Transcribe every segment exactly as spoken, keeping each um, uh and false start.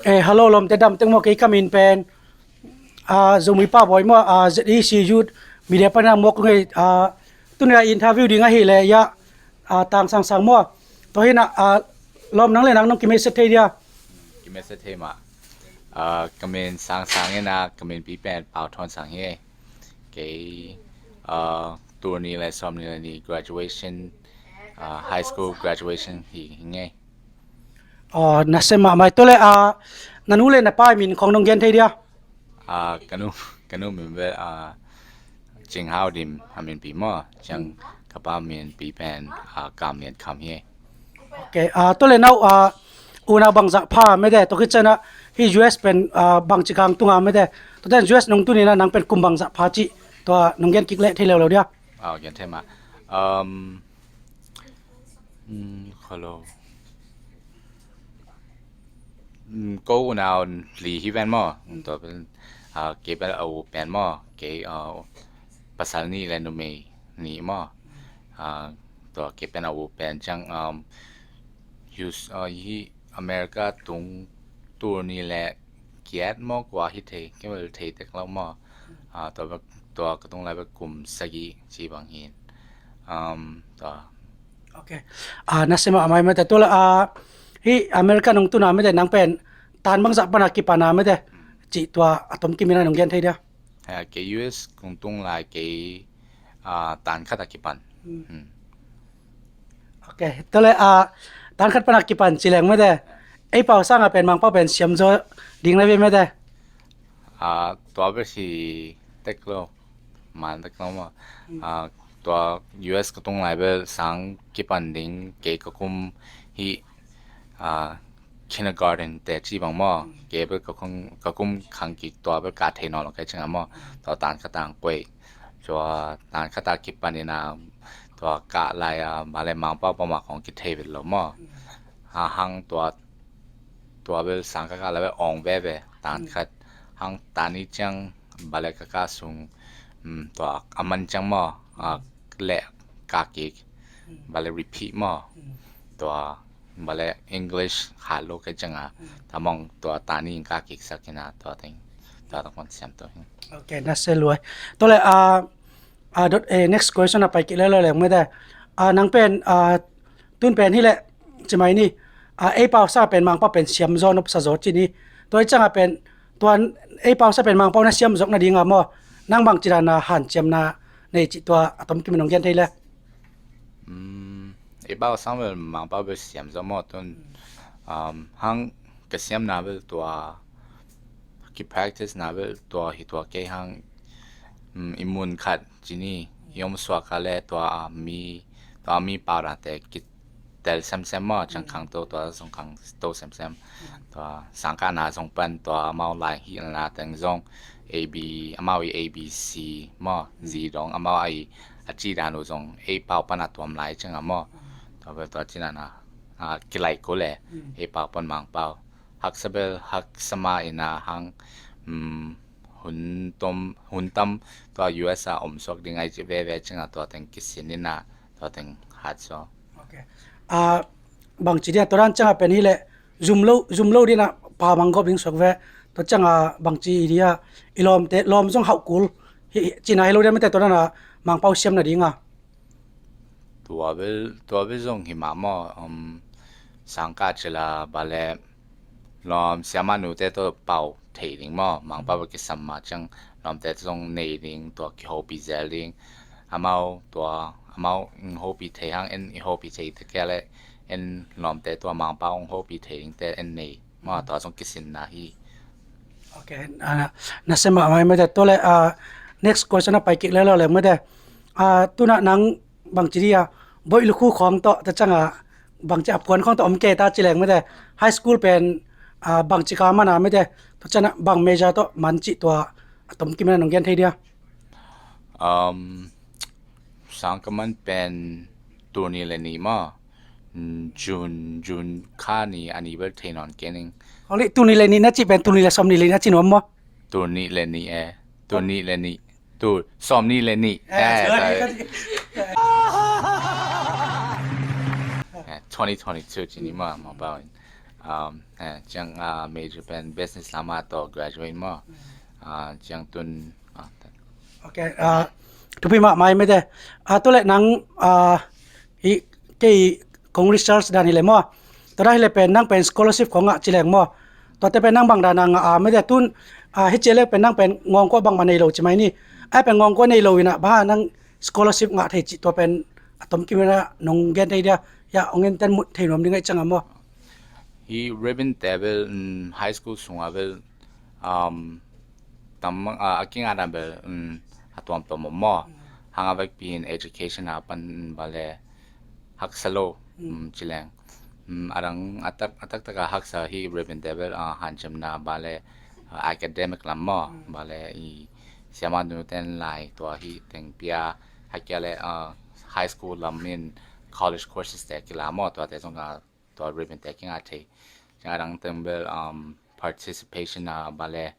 Eh, hello, lawmte dam teng maw, kei ka min pen, ah, Zomi Pa Bawi maw, ah, Z E C Youth Media panin a muak kong hei, ah, tuni a interview ding ahih leh, ya, ah, Tang Sang Sang maw. Tua hi na, ah, lawm nang le nang nong kimessage thei dia. Kimessage thei mah. Ah, ka min Sang Sang hi na, ka min pi pen Pau Thawn Sang hi. Kei, ah, tul nih le sawmnih le nih graduation, ah, high school graduation hi, hi ngei. Aw, na sem mahmah. Tua le, ah, na nu le na pa min khong nong gen thei dia? Ah, ka nu, ka nu min ve, ah, Cing Hau Dim a min pi maw. Ciang ka pa min pi pen, ah, Kam Lian Kham hi. Ok, ah, tua le nau, ah, unau bangzah pha mete, tua khit ciang ah, hi U S pen, ah, bangci kang tunga mete. Tua ten U S nong tun ina nang pen kum bangzah pha cih. Tua nong gen kik leh thei leuleu dia. Ah, gen thei mah. Um, mm, hello. Mm, ko unau li hi ven maw. Mm, tua pen, ah, kei pen a u pen maw. Kei, ah, pasal nih le numei nih maw. Ah, tua kei pen a u pen ciang, um, US, ah, hi America tung tul nih le giat maw kua hi thei, kei vel thei tek lo maw. Ah, tua, tua ka tung lai bek kum sagih ci bang hin. Um, tua. Ok. Ah, na sem mahmah mete tua le, ah, hi America nong tun a mete nang pen tan bangzah pan a kipan a mete. Cih tua a tom kim ina nong gen thei dia. Eh, kei U S kong tung lai kei, ah, tan khat a kipan. Hmm. Hmm. Ok, tua le, ah, tan khat pan a kipan ci leng mete. Ei pau sang a pen Mangpau pen siam zaw ding na ve mete. Ah, tua bek hi tek lo. Man tek lo maw. Hmm. Ah, tua U S ka tung lai bek sang kipan ding kei ka kum hi, ah, kindergarten te ci bang maw. Hmm. Kei bek ka kum, ka kum khang kik tua bek ka thei nawn lo kei ciang a maw. Hmm. Tua tan khat tang kuai. Tua tan khat a kipan ina tua ka lai a, ma le Mangpau pau ma kong kithei vet lo maw. Hmm. Ha hang tua, tua bek sang ka ka lai bek ong veve tan khat. Hmm. Hang tan i ciang ba le ka ka sung, um, tua a man ciang maw, ah, le ka kik, hmm, ba le repeat maw. Hmm. Tua ba le English hat lo kei ciang a, hmm, ta mong tua tan i ka kik sak ina tua teng, tua teng kon siam tua. Ok, na se luai. Tua le, ah, ah, dot, eh, next question a pai kik le lo le mete. Ah, nang pen, ah, tun pen hi le, ci mai ni, ah, ei pau sa pen Mangpau pen siam zaw nop sa zaw ci ni. Tua i ciang a pen, tua ei pau sa pen Mangpau na siam zawk na ding a maw. Nang bangci dan a hanciamna nei cih tua a tom kim nong gen thei le. Um, ei pau sang bel Mangpau bel siam zaw maw tun. Um, hang ka siamna bel tua, ki practice na bel tua hi tua kei hang, um, i mun khat ci ni, i om suak a le tua, ah, mi, tua mi pau dan te ki tel semsem maw, ciang khangto tua zong khangto semsem. Tua sangkahna zong pan tua amau lai hihna teng zong A B, amau i A B C maw, zi dong amau a i a ci dan uh zong ei pau pan a tuam lai ciang a maw. Tua bel tua ci na na, ah, kilaih ko le ei pau pan Mangpau. Haksa bel haksa ma ina hang, um, hun tom, hun tam tua U S a om suak ding ai ci veve ciang a tua teng kisin ina tua teng hat zaw. Ok. Ah, bangci dia tua dan ciang a pen hi le zum lo, zum lo dina pa mang gop ding suak ve. Tua ciang a bangci i dia i lawmte, lawm zong hauh kul hi, hi, cina hi lo dia mete tua dan a Mangpau siam na ding a. Tua bel, tua bel zong hi mah maw, um, sangkah ci la ba le lawm siamah nute tawh pau thei ding maw, Mangpau bel kisam mah ciang lawmte zong nei ding, tua kihopih zel ding. Amau tua, amau ing hopih thei hang en i hopih thei te kia le en lawmte tua Mangpau ing hopih thei ding te en nei. Maw, tua zong kisinna hi. Ok, ah, na sem mahmah mete tua le, ah, next question a pai kik le lo le mete. Ah, tuna nang bangci dia, boih lukhu khawng tawh, ta ciang a, bangci a puan khawng tawh om kei ta ci leng mete. High school pen, ah, bangci ka man a mete. Ta ciang a bang major tawh man cih tua, a tom kim na nong gen thei dia. Um, sang ka man pen tul nih le nih maw. Mm, June, June kha ni a ni bel thei nawn kei ning. Hong leh tul nih le nih na cih pen tul nih le sawm nih le nih na cih nuam maw? Tul nih le nih e. Tul nih le nih. Tul, sawm nih le nih. Eh, eh, sorry, sorry. Eh, twenty twenty-two ci ni maw, Mangpau in. Um, eh, ciang, ah, major pen business lam ah tawh graduate maw. Ah, ciang tun, ah, ta- Ok, ah, thupi mahmah ei mete. Ah, tu leh nang, ah, i, kei kong research dan hi leh maw. Tua dan hi leh pen nang pen scholarship kong ngah ci leng maw. Tuate pen nang bang dan a ngah a mete tun, ah, hi ci leh pen nang pen ngawngkua bangmah nei lo ci mai ni. Ai pen ngawngkua nei lo in ah bang hang nang scholarship ngah thei cih tua pen a tom kim in ah nong gen thei dia. Ya, hong en ten mut thei nuam ding ahih ciang a maw. Hi ribbon te bel, mm, high school sung a bel, um, tam, ah, a kingah dan bel, mm, a tuamtuam om maw. Hang a vekpi in education a pan, mm, bale haksa lo, mm, ci leng. Mm, a dang a tak, a taktak a haksa hi ribbon te bel, ah, hanciamna bale, ah, academic lam maw, bale i siamah nute in lai tua hi teng pia, a kia leh, ah, high school lam in college courses te kila maw, tuate zong a tua ribbon te kingah thei. Ciang a dang teng bel, um, participation a bale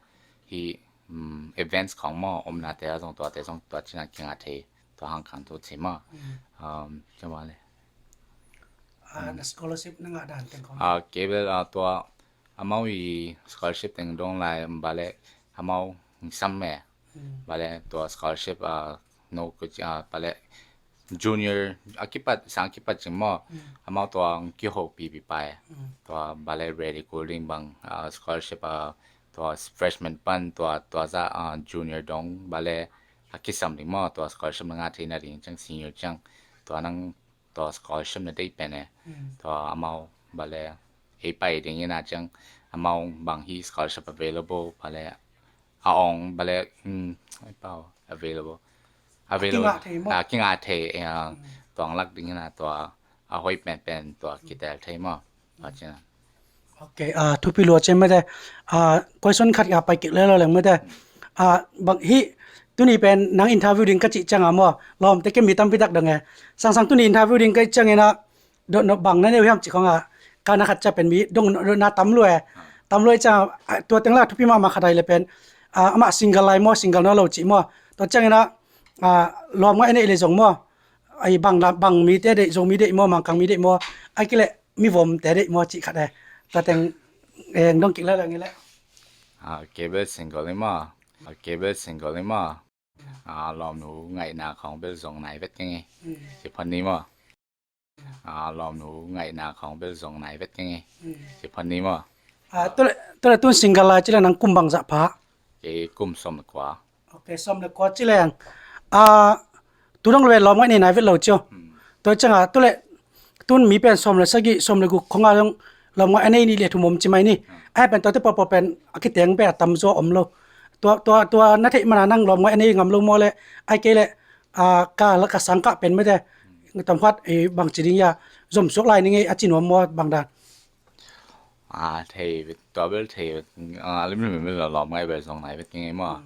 hi, um, events khawng maw, omnate a zong tuate zong tua cina kingah thei. Tua hang khang tu ci maw. Um, ciang bale. Ah, na scholarship na ngah dan teng khawng. Ah, kei bel, ah, tua amau i scholarship teng dong lai, um, bale amau sam me. Bale tua scholarship, ah, no, ah, bale junior a kipat, sang kipat cing maw. Amau tua kihopih pai. Tua bale ready kul ding bang, ah, scholarship, ah, tua freshman pan tua, tua zah, ah, junior dong bale a kisam ding maw. Tua scholarship na ngah theihna ding ciang senior ciang tua nang tua scholarship na deih pen e. Tua amau bale ei pai ding in a ciang amau bang hi scholarship available bale a ong bale, mm, ei pau available. Available. Kingah thei maw. Ah, kingah thei, eh, ah, tuang lak ding in a tua a hoih penpen tua kitel thei maw. Tua cina. Ok, ah, thupi lua ci mete. Ah, question khat ka pai kik lel lo leng mete. Ah, bang hi tuni pen nang interview ding ka cih ciang a maw. Lawmte kem mi tampi tak dong e. Sangsang tuni interview ding ka cih ciang in a dotna bang na nei uh hiam cih khong a. Ka na khat cia pen mi dong dotna tam lua e. Tam lua e ciang a, ah, tua teng la thupi mahmah khat ai le pen. Ah, amah single lai maw, single na lo cih maw. Tua ciang in a, ah, lawm ngai nei le zong maw. Ai bang la, bang mite deih, Zomi deih maw, Mangkang mi deih maw, ai kei leh mivomte deih maw cih khat e. Tua teng, eh, dong kik lel leng hi leh. Ah, kei bel single hi maw. Ah, kei bel single hi maw. Ah, lawmnu ngaihna khawng bel zong nai vet keng hi. Ci phot ni maw. Ah, lawmnu ngaihna khawng bel zong nai vet keng hi. Ci phot ni maw. Ah, tu leh, tu leh tun single lai ci leh nang kum bang zah pha. Kei kum sawm le kua. Ok, sawm le kua ci leng. Ah, tu dong le lawm ngai nei nai vet lo cio. Tua ciang a, tu leh tun mi pen sawm le sagih, sawm le guk khong a dong lawm ngai nei nih le thum om ci mai ni. Ai pen tuate pawlpawl pen a kiteng pen a tamzaw om lo. Tua, tua, tua na theih man a nang lawm ngai nei ngam lo maw leh, ai kei leh, ah, ka la ka sang kah pen mete. Tam khat, eh, bang ci ding ia, zom suak lai ni ngei a ci nuam maw bang dan. Ah, thei vet, tua bel thei vet, ah, lim lim vel lawm ngai bel zong nai vet keng hi maw.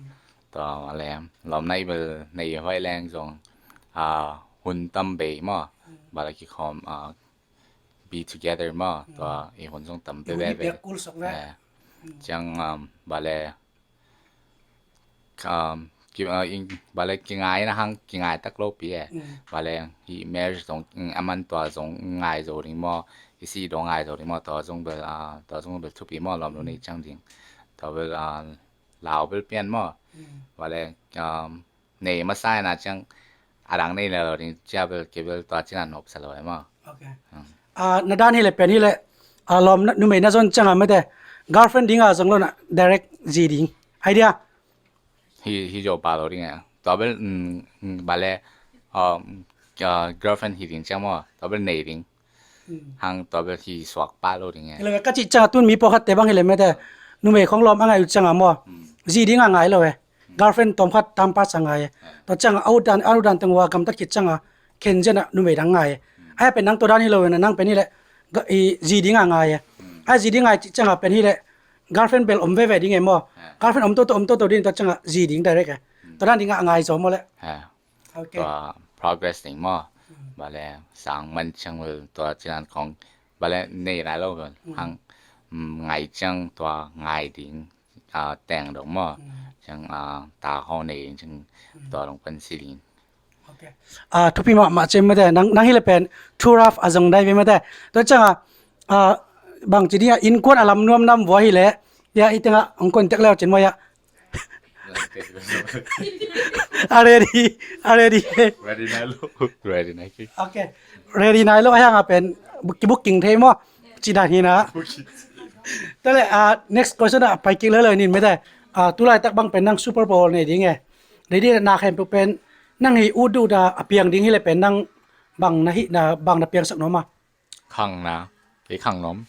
Tua a lem, lawm nai bel nei hoih leng zong, ah, hun tam bei maw. Bale kikhawm, ah, be together maw. Tua i hun zong tam bei. Hun bei i bei. Piak kul sok ve. Eh. Ciang, um, bale, um, ki, uh, ing, bale kingai na hang, kingai tak lo pi e. Bale hi marriage zong, mm, aman tua zong ngai zo ding maw, i si dong ngai zo ding maw, tua zong bel, uh, tua zong bel thupi maw, lawmnu nei ciang ding. Tua bel, uh, lau bel pian maw. Bale, um, nei masa na ciang a dang nei le lo ding cia bel kei bel tua cina nop sa lo e maw. Ok. Ah, na dan hi leh pen hi leh, ah, lawm na, numei na zon ciang a mete. Girlfriend ding a zong lo na direct zi ding. Idea. Hi, hi zo pa lo ding e. Tua bel, mm, mm, bale, um, ah, girlfriend hi ding ciang maw. Tua bel nei ding. Hang tua bel hi suak pa lo ding e. Hi leh ka cih ciang a tun mi pawlkhatte bang hi leh mete. Numei khong lawm a ngai uh ciang a maw. Zi ding a ngai lo e. Girlfriend tawm khat tam pa sa ngai e. Tua ciang a, a ut dan, a ut dan teng ua gamtat khit ciang a, khen zen a numei dang ngai e. Ai pen nang tua dan hi lo e na, nang pen hi leh, ga, i, zi ding a ngai e. Ai zi ding ngai cih ciang a pen hi leh, girlfriend bel om veve ding e maw. Girlfriend om toto, om toto ding tua ciang a zi ding direct e. Tua dan ding a ngai zaw maw leh. Ok. Tua progress ding maw. Bale sang man ciang bel tua cinan khong. Bale nei lai lo bel. Hang, mm, ngai ciang tua ngai ding. Ah, teng dong maw. Ciang, ah, ta khawng nei ciang tua dong pan si ding. Ok. Ah, thupi mahmah ci mete, nang, nang hi leh pen too rough a zong dai ve mete. Tua ciang a, ah, Bang ci ding a, innkuan a lam nuam nam vua hi leh, ya, i tengah hong contact leu cin maw ya. A ready, a ready. Ready nai lo. Ready nai ki. Ok. Ready nai lo a hiang a pen buk-, booking thei maw. Ci dan hi na. Tua leh, ah, next question a pai kik lele ning mete. Ah, tu laitak bang pen nang Super Bowl nei ding e. Ready na khempeuh pen nang hi ut ut a piang ding hi leh pen nang bang na hih na, bang na piangsak nuam a? Khang na, kei khang nuam.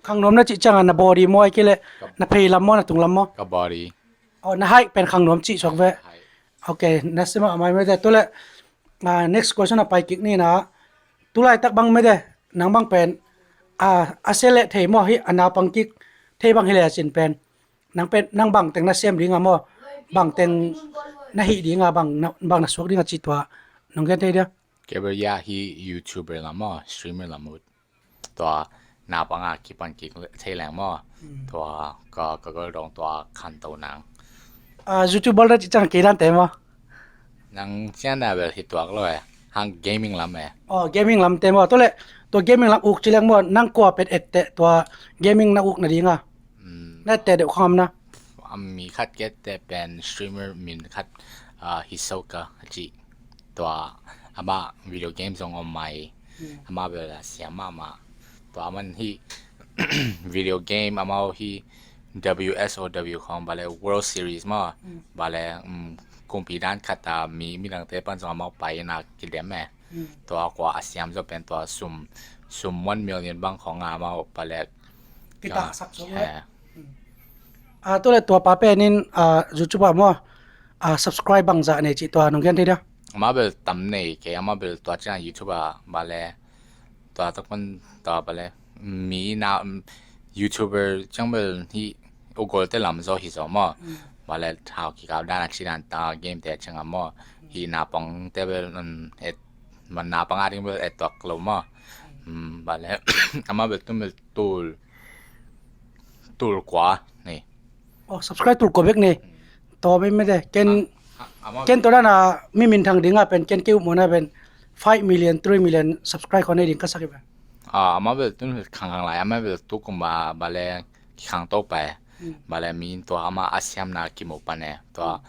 Khang nuam na cih ciang a na body maw, ahih kei leh na phei lam maw, na tung lam maw? Ka body. Oh, na height pen khang nuam cih suak ve. Height. Ok, na sim a mai mete. Tua leh, ah, next question a pai kik ni na. Tu laitak bang mete, nang bang pen, ah, a se leh thei maw hi, a naupang kik thei bang hi leh a cin pen. Nang pen, nang bang teng na sem ding a maw, bang teng na hih ding a, bang na, bang na suak ding a cih tua nong gen thei dia? Kei bel ya hi YouTuber lam maw, streamer lam ut. Tua naupang a kipan kik thei leng maw. Hmm. Tua ka, ka girl dong tua khanto nang. Ah, YouTuber na cih ciang kei dan te maw? Nang cian na bel hi tuak lo e. Hang gaming lam e. Oh, gaming lam te maw. Tua leh, tua gaming lam uk ci leng maw, nang kua pen et teh tua gaming na uk na ding a? Hmm. Na et teh deuh khong am na? A mi khat ka et teh pen streamer min khat, ah, Hisoka a cih. Tua amah video game zong om mai. Hmm. Amah bel a siam mahmah. Tua aman hi video game amau hi W S O W khong bale World Series maw. Hmm. Bale, um, kumpi dan khat a mi, midangte pan zong amau pai na kidem e. Hmm. Tua kua a siam zaw pen tua sum, sum one million bang khong a amau bale. Kitahsak zaw e. Eh. Hmm. Ah, tua leh tua pa pen in, ah, YouTube ah maw, ah, subscribe bangzah nei cih tua nong gen thei dia? Amah bel tam nei kei, amah bel tua ciang YouTube ah bale, tua tak pan tua bale, mi na, um, YouTuber ciang bel hi, u golte lam zaw hi zaw maw. Mm. Bale thau kikau dan a ci dan ta game te ciang a maw. Hi naupang te bel, um, et, man naupang a ding bel et tuak lo maw. Mm, bale, amah bel tum bel tul, tul kua nei. Oh, subscribe tul kua bek nei. Tua bek mete. Ken, ah, ah, amah ken tua dan a mi minthang ding a pen, ken kei up mawhna pen five million, three million subscribe khong nei ding ka sak hi pen. Ah, amah bel tun khang khang lai, amah bel tu kum ba, bale kikhang to pai. Hmm. Bale mi tua amah a siamna kimu pan e. Tua,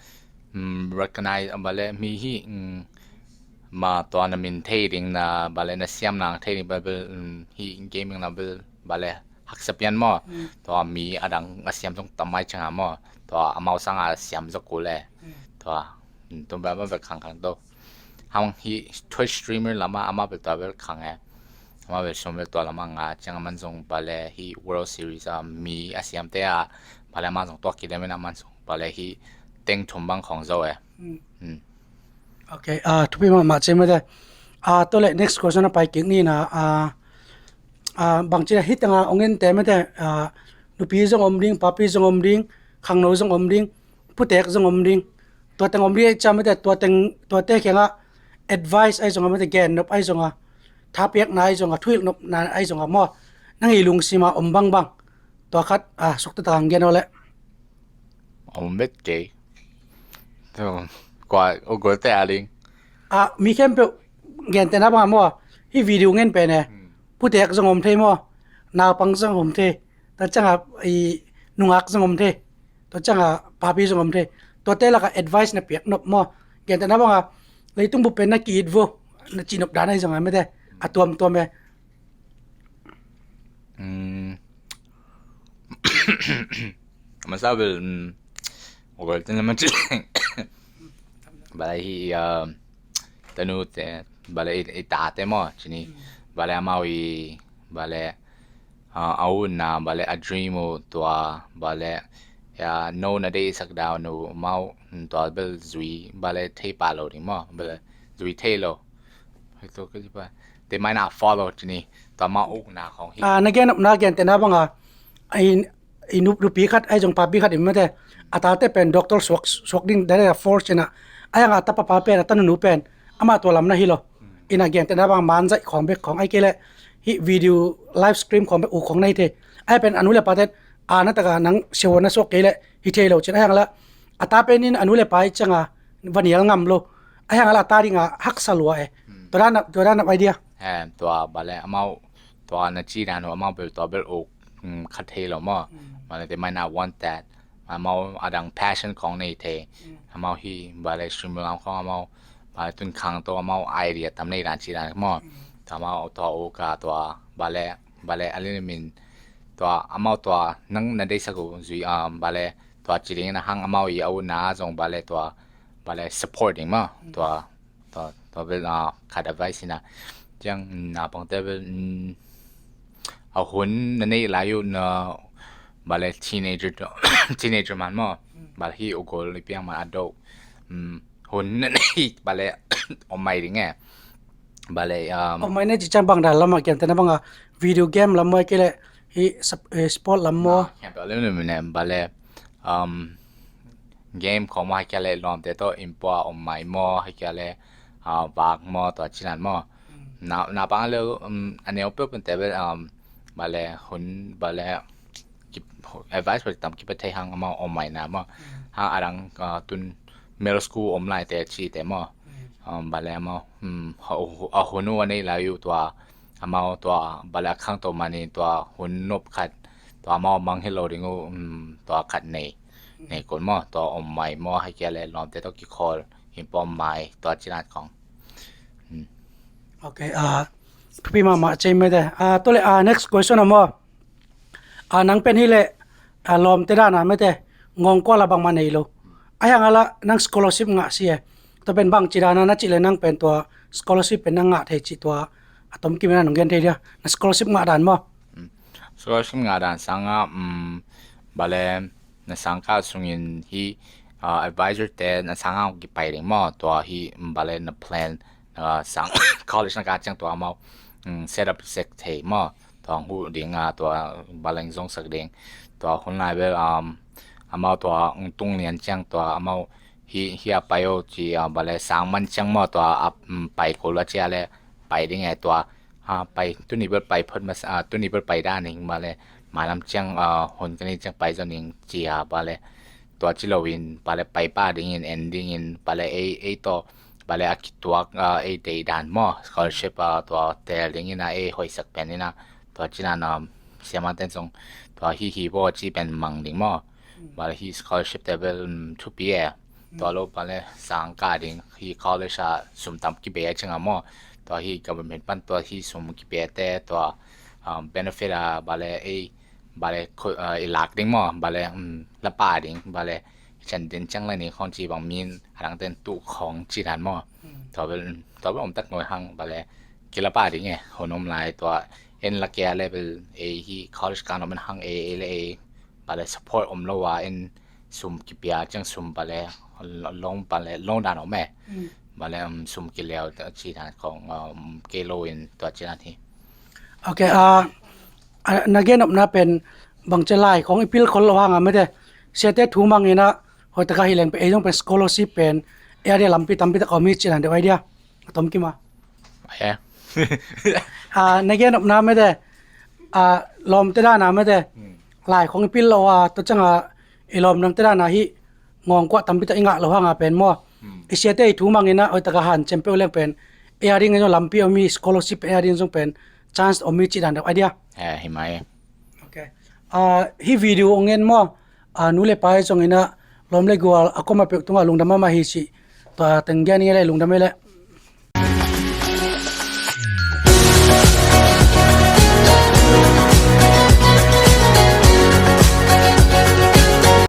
hmm, mm, recognize bale mi hi, mm, ma tua na min thei ding na bale na siamna thei ding bale, mm, hi gaming na bale, bale haksa pian maw. Mm. Tua mi a dang a siam zong tam mai ciang a maw. Tua amau sang a siam zaw kul e. Mm. Tua, mm, tua bel, bel khang khang to. Hang hi Twitch streamer lam ah amah bel tua bel khang e. Amah bel sum bel tua lam ah ngah ciang a man zong bale hi World Series a mi a siamte a. Bale amah zong tua kidem in a man zong bale hi teng thum bang khong zo e. Mm. Mm. Ok, ah, thupi mahmah ci mete. Ah, tua leh next question a pai kik ni na, ah, ah, bang ci na hi teng a ong en te mete, ah, nupi zong om ding, papi zong om ding, khangno zong om ding, putek zong om ding. Tua teng om ding ahih ciang mete, tua teng, tuate kiangah advice ahi zong a mete, gennop ahi zong a, thapiakna ahi zong a, thuhilhnopna ahi zong a maw. Nang i lungsim a om bangbang. Tua khat, ah, suk taktak gen aw leh. Om bet kei. Tua, kua, u golte a ding. Ah, mi khempeuh gentehna bang a maw. Hih video ngen pen e. Hmm. Putek zong om thei maw. Naupang zong om thei. Tua ciang a i nungak zong om thei. Tua ciang a papi zong om thei. Tuate lak a advice na piak nop maw. Gentehna bang a leitung bup pen na ki-it vo. Na cihnop dan ahi zong a mete. A tuamtuam e. Mm. Masa bel, mm, u golte na man ci. Bale hi, ah, tanute, bale i, i tate maw, ci ni. Mm. Bale amau i, bale, ah, a utna, bale a dream uh tua, bale, ya, no na deihsak dan uh amau, mm, tua bel zui, bale thei pah lo ding maw, bale zui thei lo. Hei to ka ci pa. They might not follow, ci ni. Tua amau ukna khong hi. Ah, na gen, na gentehna bang a, i, i nu, nupi khat, ahi zong papi khat i mete. A tate pen doctor suak, suak ding, dada force na. Ahi hang a tapa pa pen, a tanunu pen. Amah tua lam na hi lo. Hmm. I na gentehna bang a man zaih khong bek khong ahih kei leh. Hih video live stream khong bek u khong na hi thei. Ahi pen a nu le pa ten, a na tak a nang siavuan na suak kei leh. Hi thei lo cin ahi hang la. A ta pen in a nu le pa i ciang a, va nial ngam lo. Ahi hang la a ta ding a haksa lua e. Hmm. Tua dan a, tua dan a idea. Em, tua bale amau tua na ci dan uh amau bel tua bel uk, mm, kha thei lo maw. Mm. Bale they might not want that. Amau adang passion khong nei thei. Mm. Amau hi bale swimmer lam khong amau bale tun khang to amau idea tam nei dan ci dan maw. Mm. Tua amau tua uk a tua bale, bale a lin min tua amau tua nang na deisak uh zui, um, bale tua ci ding na hang amau i au na zong bale tua bale supporting maw. Mm. Tua tua tua bel, ah, khat advice hi na. Ciang, mm, na pangte bel, mm, a hun na nei lai uh na bale teenager to, teenager man maw. Mm. Bale hi u gol i piang man a do. Mm, hun na nei bale om mai ding e. Bale, um, om mai ne ci ciang bang dan lam a kiam te na bang a video game lam maw kile hi sp-, eh, sport lam maw. Ah, kiam bale ne bale, um, game khong maw, hai kia le lawmte tawh innpua om mai maw, hai kia le, ah, vak maw, tua ci dan maw. Mm. Na, na pang le, um, a neu peuh pun te bel, um, bale hun, bale ki, advice bale tam kipe thei hang amau om mai na maw. Mm. Hang adang, ah, tun middle school om lai te ci te maw. Mm. Um, bale amau, um, a, a hun uh a nei lai uh tua, amau tua bale a khangto manin tua hun nop khat tua amau mang hi lo ding uh, um, tua khat nei, nei kul maw, tua om mai maw, hai kia le lawmte tawh kikhawl innpua om mai, tua ci dan khong. Hmm. Ok, ah, thupi mahmah cei mete. Ah, tua le, ah, next question a maw. Ah, nang pen hi le, ah, lawmte dan a mete ngawng kua la bangmah nei lo. Ai hang a la nang scholarship ngah si e. Tua pen bang ci dan a na cih le nang pen tua scholarship pen na ngah thei cih tua a tom kim in a nong gen thei dia. Na scholarship ngah dan maw. Hmm. Scholarship ngah dan sang a, um, bale na sangkah sungin hi, ah, advisor te na sang a kipai ding maw, tua hi, um, bale na plan, ah, sang college na kah ciang tua amau, um, set up sek thei maw, tua hong huh ding a, tua bale zong sak ding, tua hun lai bel, um, amau tua hong tung lian ciang tua amau hi, hi a pai o ci, ah, bale sang man ciang maw tua a, um, pai kul a cia le pai ding e tua, ah, pai tuni bel pai phot mas, ah, tuni bel pai dan ing bale, mailam ciang, ah, hun kani ciang pai zon ing ci a bale, tua ci lo in bale pai pa ding in en ding in bale ei, ei tawh bale a kituak, ah, ei dei dan maw, scholarship, ah, tua tel ding in a ei hoisak pen in a, tua ci dan, um, siama ten zong tua hi hi bo ci pen mang ding maw. Bale hi scholarship te bel, um, thupi e. Tua lo bale sang kah ding hi college a sum tam kibe a ciang a maw. Tua hi government pan tua hi sum kibe te tua, um, benefit a bale ei bale khu-, uh, i lak ding maw. Bale, um, la pah ding bale chan din ciang le ni khong ci bang min a dang ten tu khong ci dan maw. Tua bel, tua bel om tak noi hang bale kila pah ding e. Hun om lai tua en la kia le bel ei hi college kan om en hang ei, ei le ei bale support om lo a en sum kipia ciang sum bale long bale long dan om e. Mm. Bale, um, sum kiliau ta ci dan khong, um, kei lo in tua ci dan hi. Ok, ah, ah, na gen opna pen bang ci lai khong i pil khol lo hang a mete. Siate thu mang in a hoih taka hi leng pen ei zong pen scholarship pen ei a dia lampi tampi tak om hi ci dan deuh idea. A tom kim a. Ahe. Ah, na gen opna mete. Ah, lawmte dan a mete. Hmm. Lai khong i pil lo a, tua ciang a i lawm nangte dan a hi ngawng kuah tampi tak i ngah lo hang a pen maw. Hmm. I siate i thu mang in a hoih taka han cem peuh leng pen ei a ding zong lampi om hi, scholarship ei a ding zong pen chance om hi ci dan deuh idea. Eh, hi mai. Ok. Ah, hi video ong en maw. Ah, nu le pa hi zong in a lawm le gual a kom a peuh tung a lungdam mahmah hi ci. Tua teng gen i le lungdam i le.